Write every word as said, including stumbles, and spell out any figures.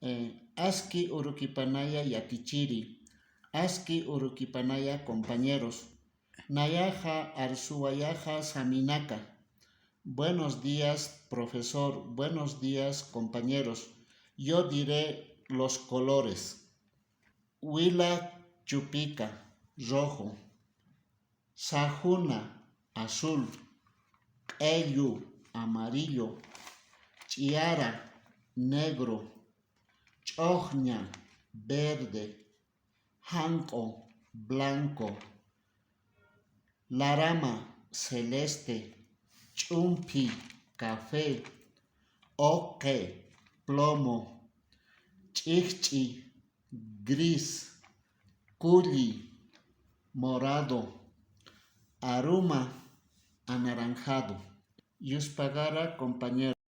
Eh, aski urukipanaya yatichiri, aski urukipanaya compañeros. Nayaxa arsuwayaxa saminaka. Buenos días, profesor. Buenos días, compañeros. Yo diré los colores. Wila chupika, rojo. Sajuna, azul. Q'ellu, amarillo. Ch'iara, negro. Ch'oxña, verde. Janq'u, blanco. Larama, celeste. Ch'umphi, café. Oqi, plomo. Ch'ijch'i, gris. Kulli, morado. Aruma, anaranjado. Yuspagara, compañero.